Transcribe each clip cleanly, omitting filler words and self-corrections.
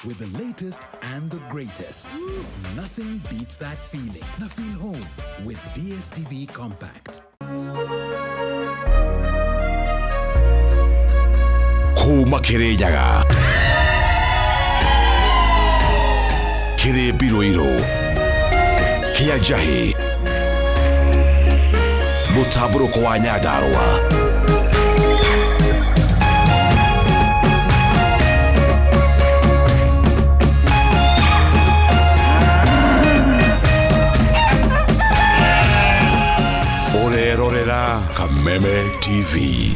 With the latest and the greatest. Nothing beats that feeling. Now feel home with DSTV Compact. Kuma Kirinyaga kĩrĩ mbirũirũ kĩa njahĩ mũtambũrũko wa Nyandarũa. Ũrerorera Kameme TV.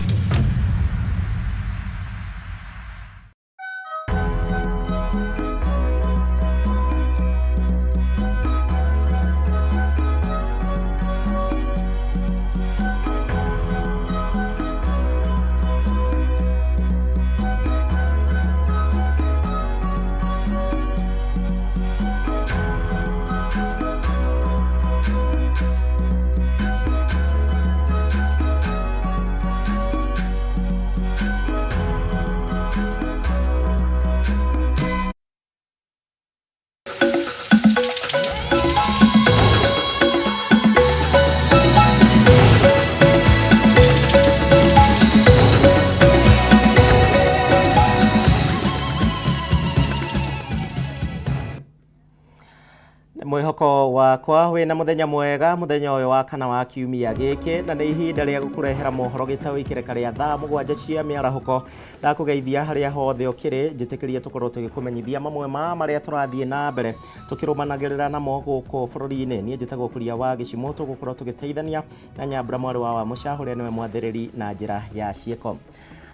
Mwihoko wakwa wina muthenya mwega, muthenya uyu wa kana wa kiumia giki, na ni ihinda ria gukurehera mohoro gitau ikireka ria thaa 7 cia miarahuko. Ndakugeithia haria hothe ukiri, njitikirie tukorwo tugikumenyithia mamwe ma maria turathie na mbere tukirumanagirira namo guku bururi-ini. Nie njitagwo Kuria wa Gicimo, tugukorwo tugiteithania na Nyambura mwarĩ wa Mucha uria niwe mwathiriri na njira ya ciiko.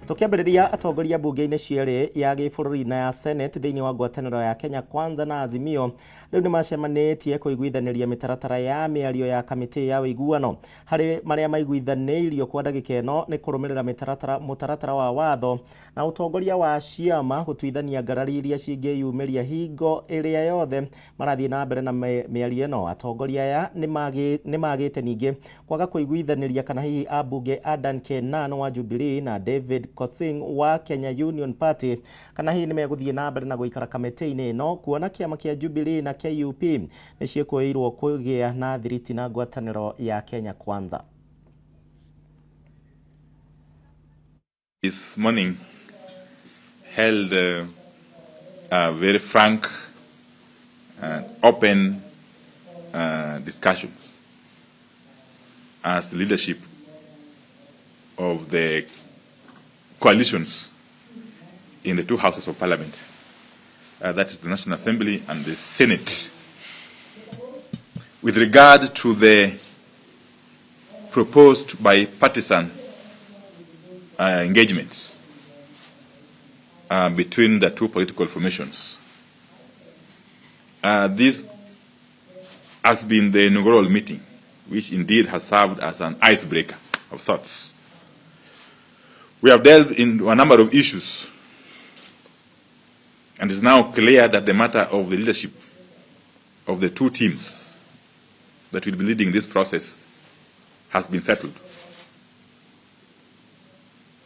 Tukiambĩrĩria atongoria mbunge-inĩ cierĩ ya gĩbũrũri na ya Senate thĩinĩ wa ngwatanĩro ya Kenya Kwanza na Azimio rĩu nĩmacemanĩtie kũiguithanĩria mĩtaratara ya mĩario ya kamĩtĩ ya ũiguano. Harĩ marĩa maiguithanĩirio kwa ndagĩka ĩno nĩ kũrũmĩrĩra mũtaratara wa watho na ũtongoria wa ciama gũtuithania ngarari iria cingĩyumĩria hingo ĩrĩa yothe marathiĩ na mbere na mĩario ĩno. Atongoria aya nĩmagĩte ningĩ kwaga kũiguithanĩria kana hihi ambunge Adan Kenan wa Jubilee na David Kosing wa Kenya Union Party kana hihi nĩmegũthiĩ na mbere na gũikara kamĩtĩ-inĩ ĩno, kuona kĩama kĩa Jubilee na KUP nĩciĩkũĩirwo kũgĩa na thiriti na ngwatanĩro ya Kenya Kwanza. This morning held a very frank and open discussions as the leadership of the coalitions in the two houses of parliament, that is the National Assembly and the Senate, with regard to the proposed bipartisan engagements between the two political formations. This has been the inaugural meeting, which indeed has served as an icebreaker of sorts. We have delved into a number of issues, and it's now clear that the matter of the leadership of the two teams that will be leading this process has been settled.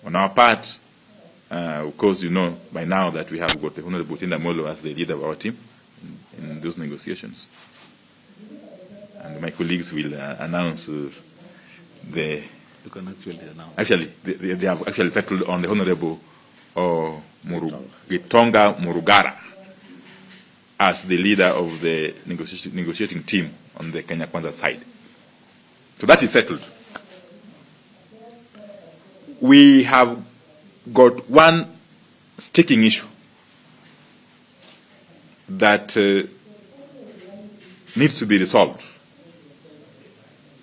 On our part, of course, you know by now that we have got the Honorable Otiende Amollo as the leader of our team in those negotiations. And my colleagues will announce the... You can actually announce. Actually, they have actually settled on the Honorable Gitonga Murugara as the leader of the negotiating team on the Kenya Kwanza side. So that is settled. We have got one sticking issue that needs to be resolved.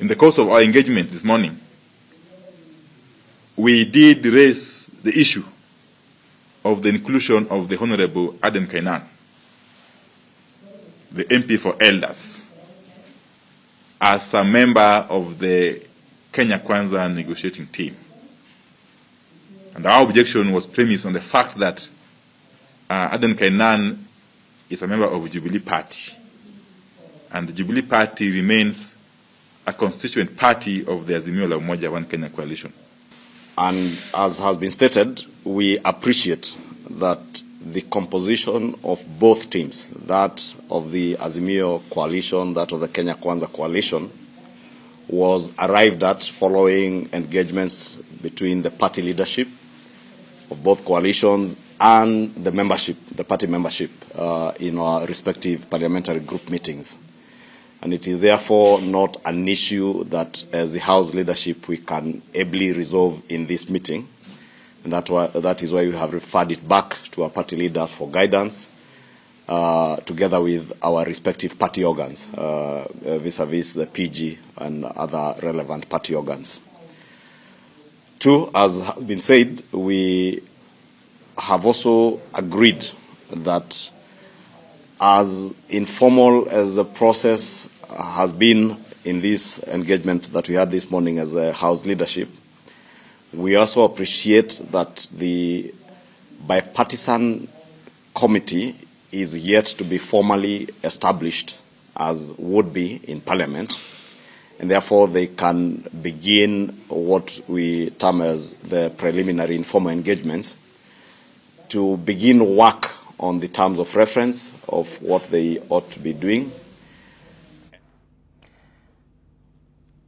In the course of our engagement this morning, we did raise the issue of the inclusion of the Honorable Aden Keynan, the MP for Elders, as a member of the Kenya Kwanza negotiating team. And our objection was premised on the fact that Aden Keynan is a member of Jubilee Party, and the Jubilee Party remains a constituent party of the Azimio la Umoja One Kenya coalition. And as has been stated, we appreciate that the composition of both teams, that of the Azimio coalition, that of the Kenya Kwanza coalition, was arrived at following engagements between the party leadership of both coalitions and the membership, the party membership, in our respective parliamentary group meetings. And it is therefore not an issue that as the House leadership we can ably resolve in this meeting. And that is why we have referred it back to our party leaders for guidance, together with our respective party organs, vis-a-vis the PG and other relevant party organs. Two, as has been said, we have also agreed that as informal as the process has been in this engagement that we had this morning as a House leadership, we also appreciate that the bipartisan committee is yet to be formally established as would be in Parliament, and therefore they can begin what we term as the preliminary informal engagements to begin work on the terms of reference of what they ought to be doing.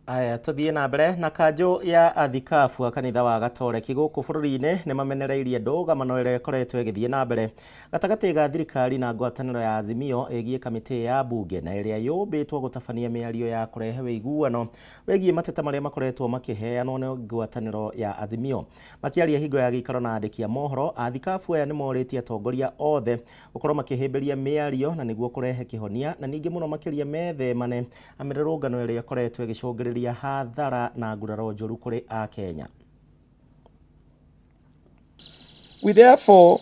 Aya tuthiĩ na mbere na kanjũ ya athikabu a kanitha wa Gatoreki gũkũ bũrũri-inĩ nĩ mamenereirie ndũgamano ĩrĩa ĩkoretwo ĩgĩthiĩ na mbere gatagatĩ ga thirikari na ngwatanĩro ya Azimio ĩgiĩ kamĩtĩ ya mbunge na ĩrĩa yũmbĩtwo gũtabania mĩario ya kũrehe ũiguano wĩgiĩ mateta marĩa makoretwo makĩheanwo nĩ ngwatanĩro ya Azimio. Makĩaria hingo ya gĩikaro na andĩki a mohoro, athikabu aya nĩ morĩtie atongoria othe gũkorwo makĩhĩmbĩria mĩario na nĩguo kũrehe kĩhonia na ningĩ mũno makĩria methemane na mĩrũrũngano ĩrĩa ĩkoretwo ĩgĩcũngĩrĩria hathara na nguraro njũru kũrĩ Akenya. We therefore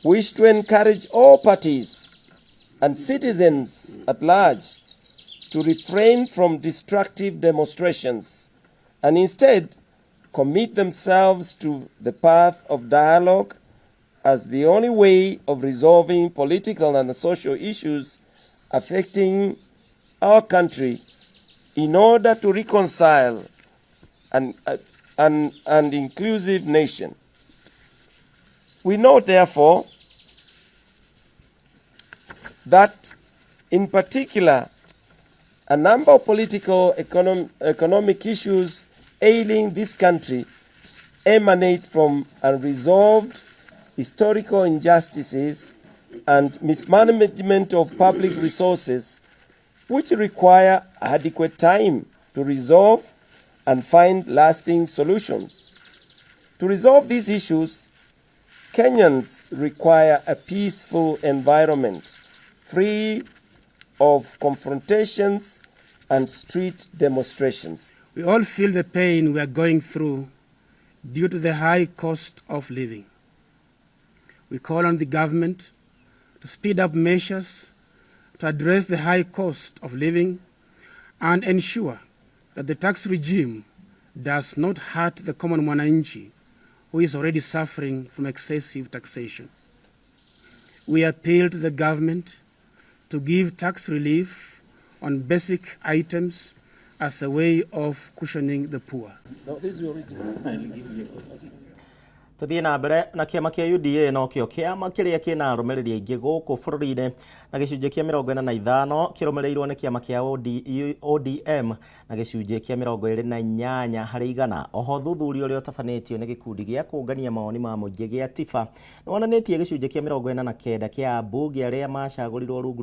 wish to encourage all parties and citizens at large to refrain from destructive demonstrations and instead commit themselves to the path of dialogue as the only way of resolving political and social issues affecting our country in order to reconcile an inclusive nation. We note, therefore, that in particular, a number of political economic issues ailing this country emanate from unresolved historical injustices and mismanagement of public resources, which require adequate time to resolve and find lasting solutions. To resolve these issues, Kenyans require a peaceful environment, free of confrontations and street demonstrations. We all feel the pain we are going through due to the high cost of living. We call on the government to speed up measures to address the high cost of living and ensure that the tax regime does not hurt the common mwananchi who is already suffering from excessive taxation. We appeal to the government to give tax relief on basic items as a way of cushioning the poor. Tuthiĩ na mbere na kĩama kĩa UDA nokĩo kĩama kĩrĩa kĩna arũmĩrĩri aingĩ gũkũ bũrũri-inĩ na gĩcunjĩ kĩa 45 kĩrũmĩrĩirwo nĩ kĩama kĩa ODM na gĩcunjĩ kĩa 28 harĩ igana. Oho thuthuria ũrĩa ũtabanĩtio nĩ gĩkundi gĩa kũngania mawoni ma mũingĩ gĩa TIFA nĩwonanĩtie gĩcunjĩ kĩa 49 kĩa ambunge arĩa macagũrirwo rungu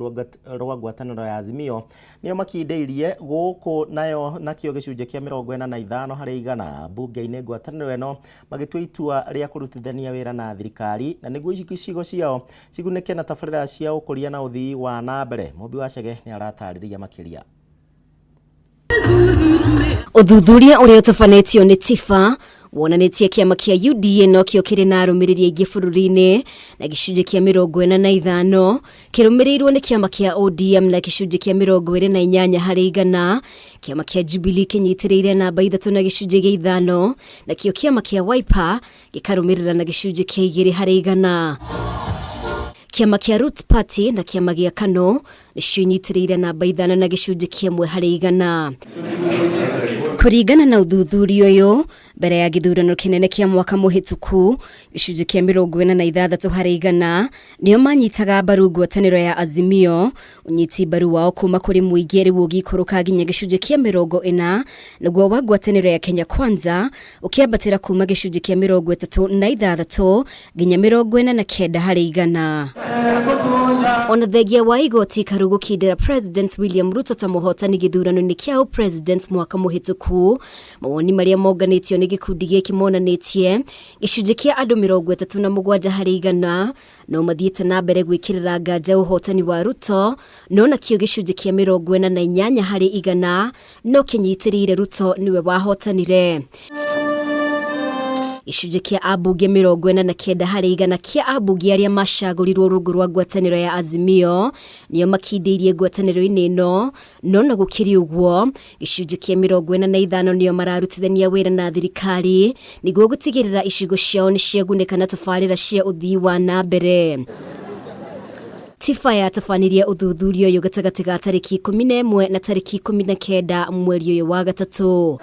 rwa ngwatanĩro ya Azimio nĩo makindĩirie gũkũ nayo nakĩo gĩcunjĩ kĩa 45 harĩ igana mbunge-inĩ ngwatanĩro ĩno magĩtua itua rĩa kũrutithania wĩra na thirikari na nĩguo icigo ciao cigunĩke na tabarĩra cia ũkũria na ũthii wa na mbere. Mũmbi wa Chege nĩ aratarĩria makĩria. Ũthuthuria ũrĩa ũtabanĩtio nĩ TIFA wonanĩtie kĩama kĩa UDA nokĩo kĩrĩ na arũmĩrĩri aingĩ bũrũri-inĩ na gĩcunjĩ kĩa 45 kĩrũmĩrĩirwo nĩ kĩama kĩa ODM na gĩcunjĩ kĩa 28 harĩ igana. Kĩama kĩa Jubilee kĩnyitĩrĩire namba 3 na gĩcunjĩ gĩa 5 nakĩo kĩama kĩa Wiper gĩkarũmĩrĩra na gĩcunjĩ kĩa 2 harĩ igana. Kĩama kĩa Roots Party na kĩama gĩa KANU nĩcio inyitĩrĩire namba 5 na gĩcunjĩ kĩa 1 harĩ igana. Kũringana na ũthuthuria ũyũ Mbere ya gĩthurano kĩnene kĩa mwaka mũhĩtũku, gĩcunjĩ kĩa 46 harĩ igana nĩo manyitaga mbaru ngwatanĩro ya Azimio. Ũnyiti mbaru wao kuma kũrĩ mũingĩ rĩu ũgĩikũrũka nginya gĩcunjĩ kĩa 40, naguo wa ngwatanĩro ya Kenya Kwanza ũkĩambatĩra kuma gĩcunjĩ kĩa 36 nginya 49 harĩ igana. Ona thengia wa igoti karu gũkindĩra President William Ruto ta mũhotani gĩthurano-inĩ kĩa president mwaka mũhĩtũku, mawoni marĩa monganĩtio nĩ gĩkundi gĩkĩ monanĩtie gĩcunjĩ kĩa andũ 37 harĩ igana no mathiĩte na mbere gwĩkĩrĩra nganja ũhotani wa Ruto, no nakĩo gĩcunjĩ kĩa 48 harĩ igana no kĩnyitĩrĩire Ruto nĩwe wahotanire. Gĩcunjĩ kĩa ambunge 49 harĩ igana kĩa ambunge arĩa macagũrirwo rungu rwa ngwatanĩro ya Azimio nĩo makindĩirie ngwatanĩro-inĩ ĩno, no na gũkĩrĩ ũguo gĩcunjĩ kĩa 45 nĩo mararutithania wĩra na thirikari nĩguo gũtigĩrĩra icigo ciao nĩ ciagunĩka na tabarĩra cia ũthii wa na mbere. TIFA yatabanirie ũthuthuria ũyũ gatagatĩ ga tarĩki 11 na tarĩki 19 mweri ũyũ wa gatatũ.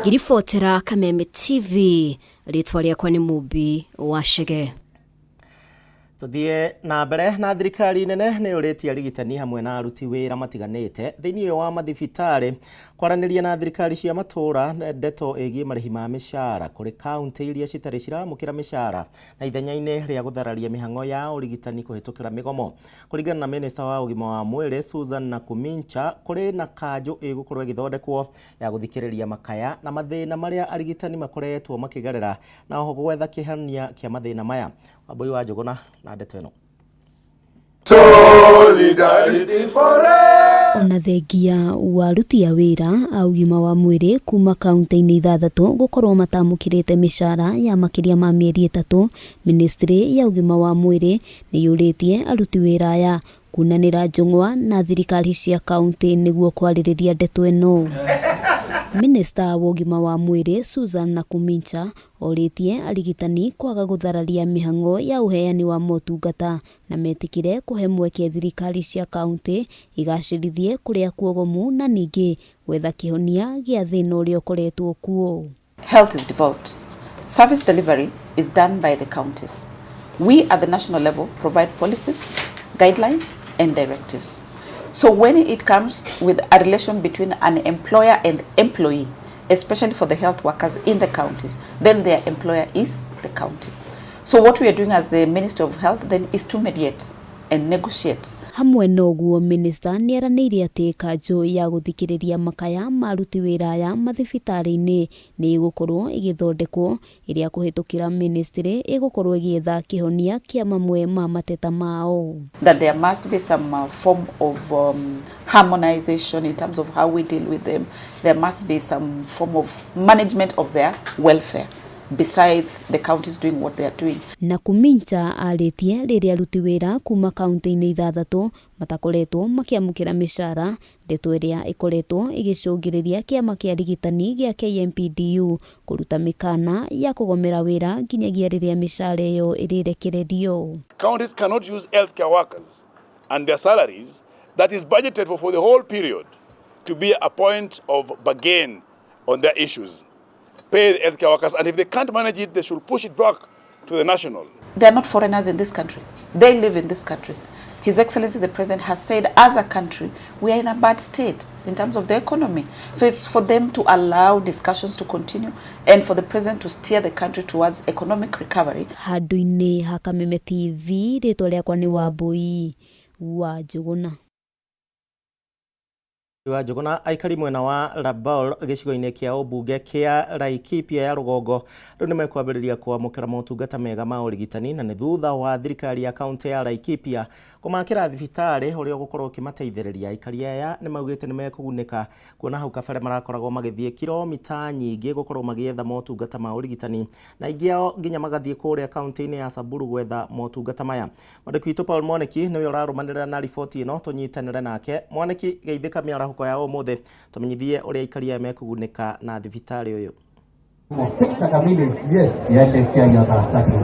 Ngiribotera Kameme TV, rĩtwa rĩakwa nĩ Mumbi wa Chege. Tuthiĩ na mbere na thirikari nene nĩ yũrĩtie arigitani hamwe na aruti wĩra matiganĩte thĩinĩ wa mathibitarĩ kwaranĩria na thirikari cia matũũra ndeto ĩgiĩ marĩhi ma mĩcara kũrĩ kaunti iria citarĩ ciramũkĩra mĩcara na ithenya-inĩ rĩa gũthararia mĩhang'o ya ũrigitani kũhĩtũkĩra mĩgomo. Kũringana na minista wa ũgima wa mwĩrĩ Susan Nakhumicha, kũrĩ na kanjũ ĩgũkorwo ĩgĩthondekwo ya gũthikĩrĩria makaya na mathĩna marĩa arigitani makoretwo makĩgerera na oho gwetha kĩhonia kĩa mathĩna maya. Wambui wa Njũgũna na ndeto ĩno. Solidarity forever. Ona thengia wa aruti a wĩra a ũgima wa mwĩrĩ kuma kaunti-inĩ ithathatũ gũkorwo matamũkĩrĩte mĩcara ya makĩria ma mĩeri 3, ministry ya ũgima wa mwĩrĩ nĩ yũrĩtie aruti wĩra aya kunanĩra njũng'wa na thirikari cia kaunti nĩguo kwarĩrĩria ndeto ĩno. Minista wa ũgima wa mwĩrĩ Susan Nakhumicha orĩtie arigitani kwaga gũthararia mĩhang'o ya ũheani wa motungata na metĩkĩre kũhe mweke thirikari cia kaunti igacĩrithie kũrĩa kuogomu na ningĩ gwetha kĩhonia gĩa thĩna ũrĩa ũkoretwo kuo. Health is devolved. Service delivery is done by the counties. We at the national level provide policies, guidelines and directives. So when it comes with a relation between an employer and employee, especially for the health workers in the counties, then their employer is the county. So what we are doing as the Ministry of Health then is to mediate and negotiate. Hamwe na ũguo, minista nĩ eranĩire atĩ kanjũ ya gũthikĩrĩria makaya ma aruti wĩra aya mathibitarĩ-inĩ nĩ ĩgũkorwo ĩgĩthondekwo ĩrĩa kũhĩtũkĩra ministry ĩgũkorwo ĩgĩetha kĩhonia kĩa mamwe ma mateta mao. That there must be some form of harmonization in terms of how we deal with them. There must be some form of management of their welfare, besides the counties doing what they are doing. Nakhumicha arĩtie rĩrĩa aruti wĩra kuma kaunti-inĩ ithathatũ matakoretwo makĩamũkĩra mĩcara, ndeto ĩrĩa ĩkoretwo ĩgĩcũngĩrĩria kĩama kĩa arigitani gĩa KMPDU kũruta mĩkana ya kũgomera wĩra nginyagia rĩrĩa mĩcara ĩyo ĩrĩrekererio. Counties cannot use healthcare workers and their salaries that is budgeted for the whole period to be a point of bargain on their issues. Pay the healthcare workers, and if they can't manage it, they should push it back to the national. They are not foreigners in this country. They live in this country. His Excellency the President has said, as a country, we are in a bad state in terms of the economy. So it's for them to allow discussions to continue and for the President to steer the country towards economic recovery. Handũ-inĩ ha Kameme TV, rĩtwa rĩakwa nĩ Wambui wa Njũgũna. Wa Njũgũna. Aikari mwena wa Rabaul gĩcigo-inĩ kĩa ũmbunge kĩa Laikipia ya rũgongo rĩu nĩ mekwambĩrĩria kwamũkĩra motungata mega ma ũrigitani, na nĩ thutha wa thirikari ya kaunti ya Laikipia kũmakĩra thibitarĩ ũrĩa ũgũkorwo ũkĩmateithĩrĩria. Aikari aya nĩ maugĩte nĩ mekũgunĩka kuona hau kabere marakoragwo magĩthiĩ kilomita nyingĩ gũkorwo magĩetha motungata ma ũrigitani, na aingĩ ao nginya magathiĩ kũrĩa kaunti-inĩ ya Samburu gwetha motungata maya. Mwandĩki witũ Paul Mwaniki nĩwe ũrarũmanĩrĩra na riboti ĩno, tũnyitanĩre nake. Mwaniki, geithĩka mĩarahũko ya ũmũthĩ, tũmenyithie ũrĩa aikari aya mekũgunĩka na thibitarĩ ũyũ. Picha kamili ya esiai otaasaki.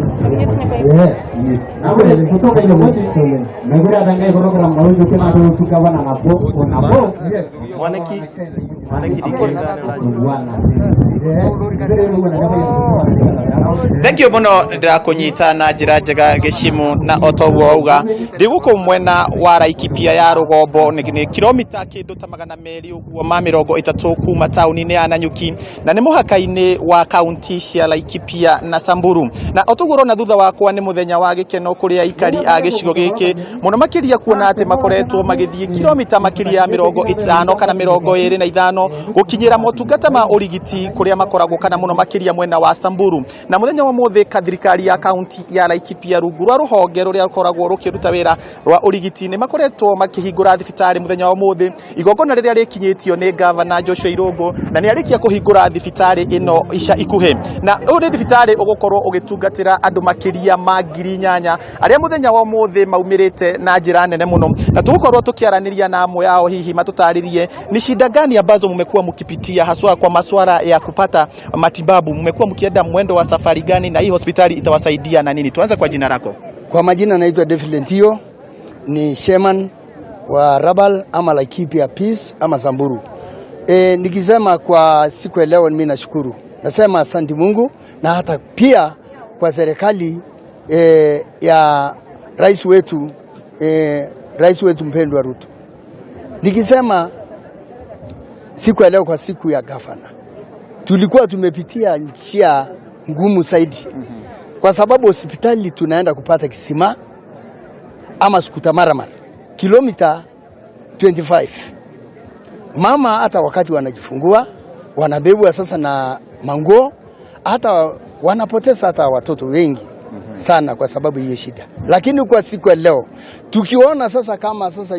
Thank you muno, ndĩrakũnyita na njĩra njega gĩcimu, na o toguo wauga, ndĩ gũkũ mwena wa Laikipia ya rũgombo, nĩ kilomita kĩndũ ta 230 kuma taũni-inĩ ya Nanyuki, na nĩ mũhaka-inĩ wa kaunti cia Laikipia na Samburu. Na o toguo ũrona thutha wakwa, nĩ mũthenya wa gĩkeno kũrĩ aikari a gĩcigo gĩkĩ, mũno makĩria kuona atĩ makoretwo magĩthiĩ kilomita makĩria ya 50 kana 25 gũkinyĩra motungata ma ũrigiti kũrĩa makoragwo, kana mũno makĩria mwena wa Samburu. Na mũthenya wa ũmũthĩ ka thirikari ya kaunti ya Laikipia, rungu rwa rũhonge rũrĩa rũkoragwo rũkĩruta wĩra rwa ũrigiti, nĩ makoretwo makĩhingũra thibitarĩ mũthenya wa ũmũthĩ, igongona rĩrĩa rĩkinyĩtio nĩ gavana Joshua Irũngũ, na nĩ arĩkia kũhingũra thibitarĩ ĩno ica ikuhĩ. Na ũyũ nĩ thibitarĩ ũgũkorwo ũgĩtungatĩra andũ makĩria ma 8,000 arĩa mũthenya wa ũmũthĩ maumĩrĩte na njĩra nene mũno, na tũgũkorwo tũkĩaranĩria na amwe ao, hihi matũtarĩrie ni shida gani ambazo mmekuwa mkipitia haswa kwa maswala ya kupata matibabu, mmekuwa mkienda mwendo wa safari gani na hii hospitali itawasaidia na nini? Tuanze kwa jina lako. Kwa majina naitwa David Lentio, ni chairman wa Rabal ama Laikipia Peace ama Samburu. Nikisema kwa siku ya leo, mimi nashukuru, nasema asante Mungu na hata pia kwa serikali ya rais wetu mpendwa Ruto. Nikisema siku ya leo, kwa siku ya gavana, tulikuwa tumepitia njia ngumu zaidi kwa sababu hospitali tunaenda kupata Kisima ama Sukuta Marmar, kilomita 25. Mama hata wakati wanajifungua wanabebwa sasa na manguo, hata wanapoteza hata watoto wengi sana kwa sababu hiyo shida. Lakini kwa siku ya leo tukiona sasa kama sasa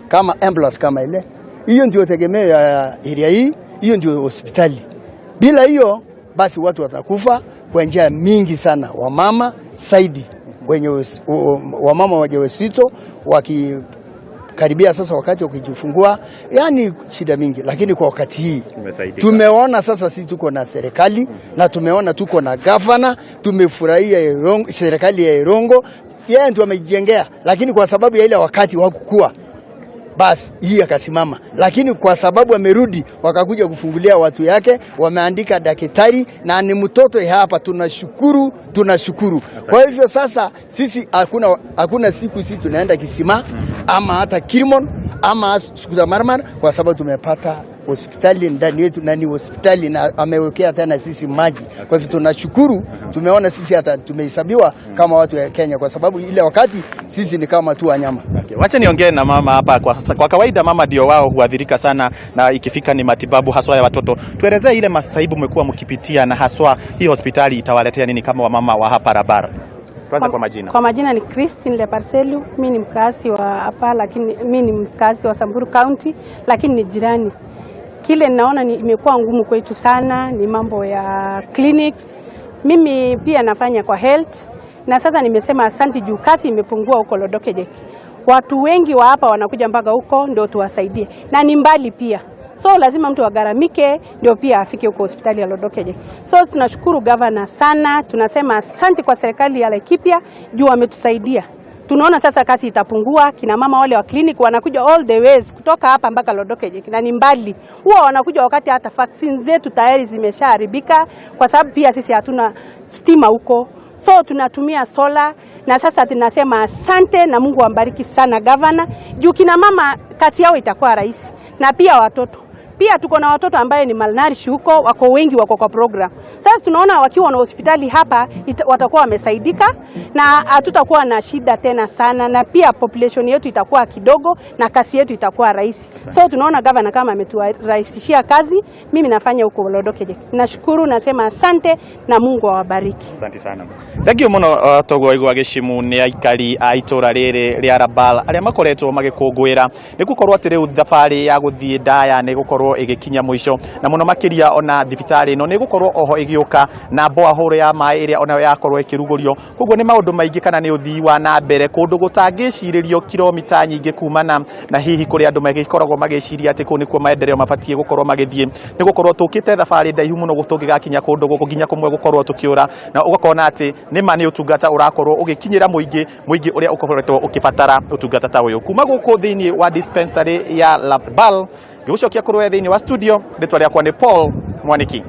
kama ambulance kama ile, hiyo ndio tegemeo ya area hii, hiyo ndio hospitali. Bila hiyo basi watu watakufa kwa njia mingi sana, wamama zaidi wenye wamama wajawazito wakikaribia sasa wakati wa kujifungua, yani shida mingi. Lakini kwa wakati hii tumeona sasa sisi tuko na serikali na tumeona tuko na gavana, tumefurahia serikali ya Irongo, yeye ndio amejengea, lakini kwa sababu ya ile wakati wa kukua basi hii akasimama, lakini kwa sababu amerudi, wakakuja kufungulia watu yake, wameandika daktari na ni mtoto hapa. Tunashukuru, tunashukuru. Kwa hivyo sasa sisi hakuna siku sisi tunaenda Kisima ama hata Kirmon ama Sukuta Marmar kwa sababu tumepata hospitali ndani yetu na ni hospitali na amewekea tena sisi maji. Kwa hivyo tunashukuru, tumeona sisi hata tumehesabiwa kama watu wa Kenya, kwa sababu ile wakati sisi ni kama tu wanyama. Okay. Wacha niongee na mama hapa kwa sasa. Kwa kawaida mama ndio wao huadhirika sana na ikifika ni matibabu haswa ya watoto. Tuelezee ile masaibu mmekuwa mkipitia na haswa hii hospitali itawaletea nini kama wamama wa hapa Rabara. Tuanze kwa majina. Kwa majina ni Christine Leparselu, mi ni mkazi wa hapa, lakini mi ni mkazi wa Samburu County, lakini ni jirani. Kile naona ni imekuwa ngumu kwetu sana ni mambo ya clinics. Mimi pia nafanya kwa health na sasa nimesema asante juu kazi imepungua huko Lodokejek. Watu wengi wa hapa wanakuja mpaka huko ndio tuwasaidie, na ni mbali pia, so lazima mtu agharamike ndio pia afike huko hospitali ya Lodokejek. So tunashukuru gavana sana, tunasema asante kwa serikali ya Laikipia juu wametusaidia. Tunaona sasa kazi itapungua. Kina mama wale wa clinic wanakuja all the ways kutoka hapa mpaka Lodokejek na ni mbali, huwa wanakuja wakati hata vaccine zetu tayari zimeshaharibika, kwa sababu pia sisi hatuna stima huko, so tunatumia sola. Na sasa tunasema asante na Mungu ambariki sana gavana, juu kina mama kazi yao itakuwa rahisi, na pia watoto pia tuko na watoto ambaye ni malnourished huko, wako wengi, wako kwa program. Sasa tunaona wakiwa na hospitali hapa watakuwa wamesaidika na hatutakuwa na shida tena sana, na pia population yetu itakuwa kidogo na kazi yetu itakuwa rahisi. So tunaona gavana kama ameturahisishia kazi. Mimi nafanya huko Lodokejek. Nashukuru, nasema asante na Mungu awabariki. Asante sana. Thank you muno. Toguo igwa gĩcimu nĩ aikari a itũra rĩrĩ rĩa Rabal arĩa makoretwo magĩkũngũĩra nĩ gũkorwo atĩ rĩu thabarĩ ya gũthiĩ ndaya nĩ gũkorwo ĩgĩkinya mũico, na mũno makĩria ona thibitarĩ ĩno nĩ gũkorwo oho ĩgĩũka na borehole ya maĩ ĩrĩa onayo yakorwo ĩkĩrugũrio. Koguo nĩ maũndũ maingĩ kana nĩ ũthii wa na mbere kũndũ gũtangĩcirĩrio, kilomita nyingĩ kumana na hihi kũrĩa andũ magĩkoragwo magĩciria atĩ kũu nĩkuo maendeleo mabatiĩ gũkorwo magĩthiĩ, nĩ gũkorwo tũkĩte thabarĩ ndaihu mũno tũngĩgakinya kũndũ gũkũ, nginya kũmwe gũkorwo tũkĩũra, na ũgakona atĩ nĩ ma nĩ ũtungata ũrakorwo ũgĩkinyĩra mũingĩ, mũingĩ ũrĩa ũkoretwo ũkĩbatara ũtungata ta ũyũ. Kuma gũkũ thĩinĩ wa dispensary ya Labal, Ngĩgũcokia kũrĩ we thĩinĩ wa studio, rĩtwa rĩakwa nĩ Paul Mwaniki.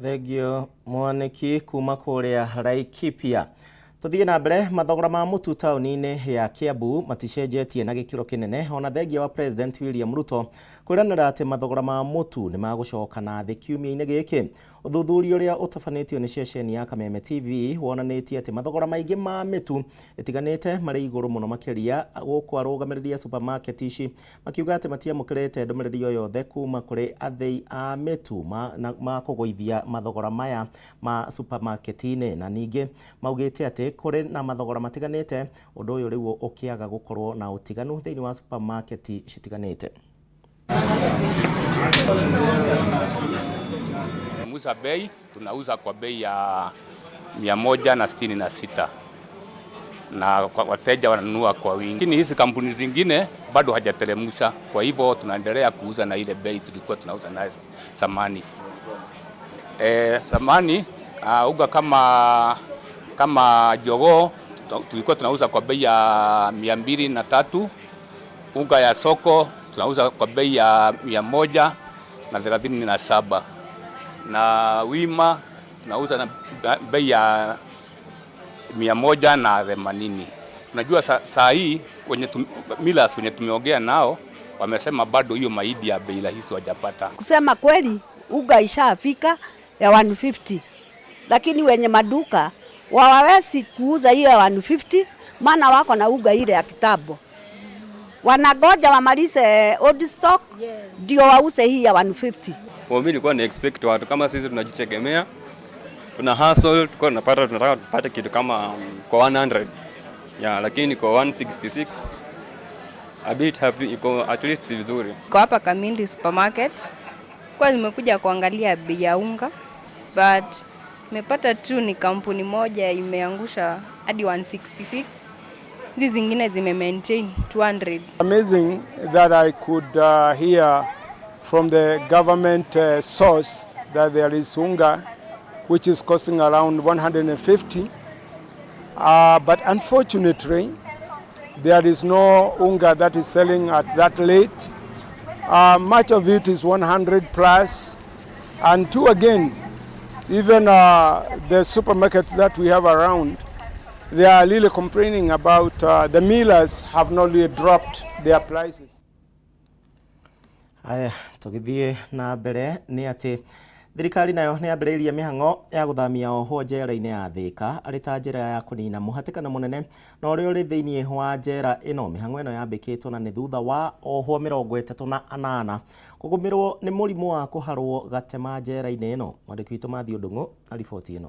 Thengio Mwaniki kuma kũrĩa Laikipia. Tuthiĩ na mbere, mathogora ma mũtu taũni-inĩ ya Kiambu maticenjetie na gĩkĩro kĩnene, ona thengia wa President William Ruto kwĩranĩra atĩ mathogora ma mũtu nĩ magũcoka na thĩ kiumia-inĩ gĩkĩ. Ũthuthuria ũrĩa ũtabanĩtio nĩ ceceni ya Kameme TV wonanĩtie atĩ mathogora maingĩ ma mĩtu ĩtiganĩte marĩ igũrũ mũno makĩria, gũkũ arũgamĩrĩri a supermarket ici makiuga atĩ matiamũkĩrĩte ndũmĩrĩri o yothe kuma kũrĩ athĩi a mĩtu ma kũgũithia mathogora maya ma supermarket-inĩ, na ningĩ maugĩte atĩ kũrĩ na mathogora matiganĩte, ũndũ ũyũ rĩu ũkĩaga gũkorwo na ũtiganu thĩinĩ wa supermarket citiganĩte. Muza bei tunauza kwa bei ya 166 na wateja wananunua kwa wingi, lakini hizi kampuni zingine bado hajateremsha. Kwa hivyo tunaendelea kuuza na ile bei tulikuwa tunauza nayo zamani. Zamani uga kama jogoo tulikuwa tunauza kwa bei ya 203, unga ya soko tunauza kwa bei ya 137, na wima tunauza na bei ya 180. Unajua saa hii wenye millers wenye tumeongea nao wamesema bado hiyo mahindi ya bei rahisi hawajapata. Kusema kweli unga ishafika ya 150, lakini wenye maduka wawawezi kuuza hiyo ya 150, maana wako na unga ile ya kitambo. Wanagoja wamalize old stock ndio wauze hii ya 150. Kwa mimi nilikuwa na expect watu kama sisi tunajitegemea, tuna hustle, tulikuwa tunapata, tunataka tupate kitu kama kwa 100. Yeah, lakini kwa 166 a bit happy, iko at least vizuri. Kwa hapa Kamindi supermarket kwa nimekuja kuangalia bei ya unga, but nimepata tu ni kampuni moja imeangusha hadi 166. Hizi zingine zime maintain 200. Amazing that I could hear from the government source that there is unga which is costing around 150. But unfortunately, there is no unga that is selling at that rate. Much of it is 100 plus. And two, again, even the supermarkets that we have around, they are really complaining about the millers have not really dropped their prices. Aya, tũgĩthiĩ na mbere nĩ atĩ thirikari nayo nĩ yambĩrĩirie mĩhang'o ya gũthamia ohwo njera-inĩ ya Thĩka arĩ ta njĩra ya kũnina mũhatĩkano mũnene na ũrĩa ũrĩ thĩinĩ wa njera ĩno. Mĩhang'o ĩno yambĩkĩtwo na nĩ thutha wa ohwo 38 kũgũmĩrwo nĩ mũrimũ wa kũharwo gatema njera-inĩ ĩno. Mwandĩki witũ Matthew Ndung'u na riboti ĩno.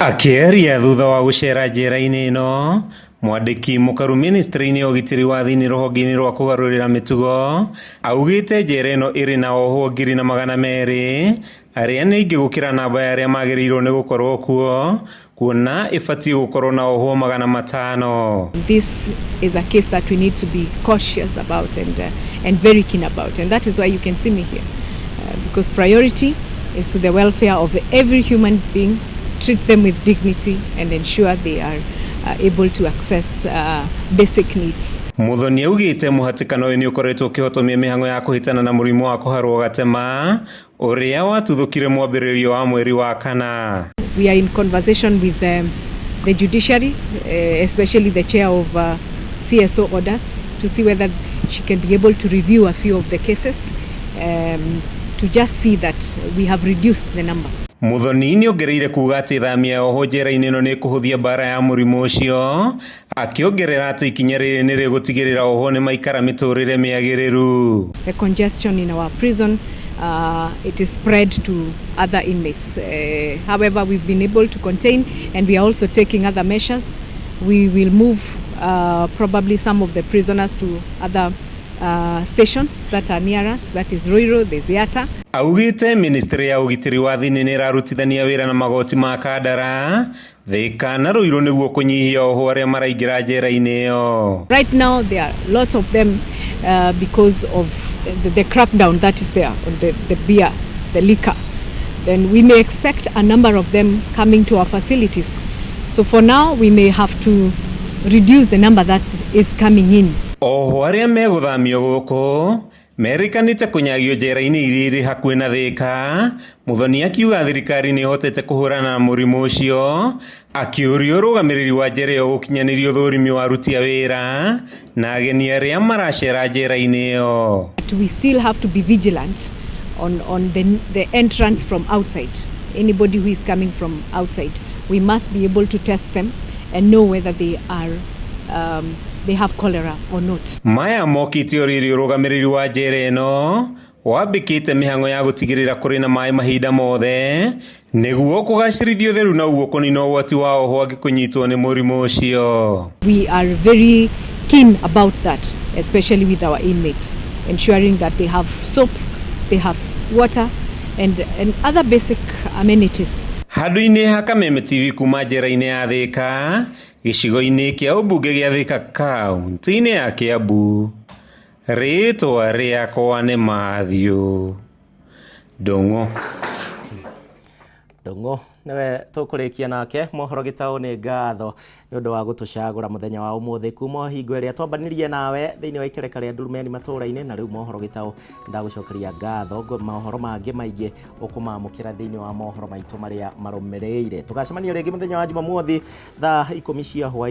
Akĩaria thutha wa gũcera njera-inĩ ĩno, mwandĩki mũkaru ministry-inĩ ya ũgitĩri wa thĩinĩ rũhonge-inĩ rwa kũgarũrĩra mĩtugo augĩte njera ĩno ĩrĩ na ohwo 1,200 arĩa nĩ aingĩ gũkĩra namba ya arĩa magĩrĩirwo nĩ gũkorwo kuo, kuona ĩbatiĩ gũkorwo na ohwo 500. This is a case that we need to be cautious about and very keen about, and that is why you can see me here, because priority is to the welfare of every human being. Treat them with dignity and ensure they are able to access basic needs. Muthoni augĩte mũhatĩkano ũyũ nĩ ũkoretwo ũkĩhotomia mĩhang'o ya kũhĩtana na mũrimũ wa kũharwo gatema ũrĩa watuthũkire mwambĩrĩrio wa mweri wa kana. We are in conversation with the judiciary, especially the chair of CSO orders, to see whether she can be able to review a few of the cases to just see that we have reduced the number. Muthoni nĩongereire kuga atĩ thamia ohwo njera-inĩ ĩno nĩ ĩkũhũthia mbara ya mũrimũ ũcio, akĩongerera atĩ ikinya rĩrĩ nĩ rĩgũtigĩrĩra ohwo nĩ maikara mĩtũrĩre mĩagĩrĩru. The congestion in our prison, it is spread to other inmates. However, we've been able to contain, and we are also taking other measures. We will move probably some of the prisoners to other stations that are near us, that is Ruiru, there's Yatta. Augĩte ministry ya ũgitĩri wa thĩinĩ nĩ ĩrarutithania wĩra na magoti ma Kandara, Thĩka na Ruiru nĩguo kũnyihia ohwo arĩa maraingĩra njera-inĩ ĩyo. Right now there are lots of them because of the crackdown that is there on the beer, the liquor. Then we may expect a number of them coming to our facilities. So for now, we may have to reduce the number that is coming in. Oho arĩa megũthamio gũkũ merĩkanĩte kũnyagio njera-inĩ iria irĩ hakuhĩ na Thĩka. Muthoni akiuga thirikari nĩ ĩhotete kũhũrana na mũrimũ ũcio, akĩũria ũrũgamĩrĩri wa njera ĩyo gũkinyanĩria ũthũrimi wa aruti a wĩra na ageni arĩa maracera njera-inĩ ĩyo. But we still have to be vigilant on the entrance from outside. Anybody who is coming from outside, we must be able to test them and know whether they have cholera or not. Maya mokĩte o rĩrĩ ũrũgamĩrĩri wa njera ĩno wambĩkĩte mĩhang'o ya gũtigĩrĩra kũrĩ na maĩ mahinda mothe nĩguo kũgacĩrithia ũtheru na ũguo kũnina ũgwati wa ohwo angĩ kũnyitwo nĩ mũrimũ ũcio. We are very keen about that, especially with our inmates, ensuring that they have soap, they have water, and other basic amenities. Handũ-inĩ ha Kameme TV kuma njera-inĩ ya Thĩka gĩcigo-inĩ kĩa ũmbunge gĩa Thĩka kaunti-inĩ ya Kiambu, rĩtwa rĩakwa nĩ Matthew Ndung'u. Ndung'u niwe tũkũrĩkia nake mohoro gĩtaũ. Nĩ ngatho nĩ ũndũ wa gũtũcagũra mũthenya wa ũmũthĩ kuma hingo ĩrĩa twambanirie nawe thĩinĩ wa ikereka rĩa Ndurumeni matũũra-inĩ. Na rĩu mohoro gĩtaũ ndagũcokeria ngatho. Mohoro mangĩ maingĩ ũkũmamũkĩra thĩinĩ wa mohoro maitũ marĩa marũmĩrĩire. Tũgacemania rĩngĩ mũthenya wa Jumamothi thaa 10 cia hwaĩ.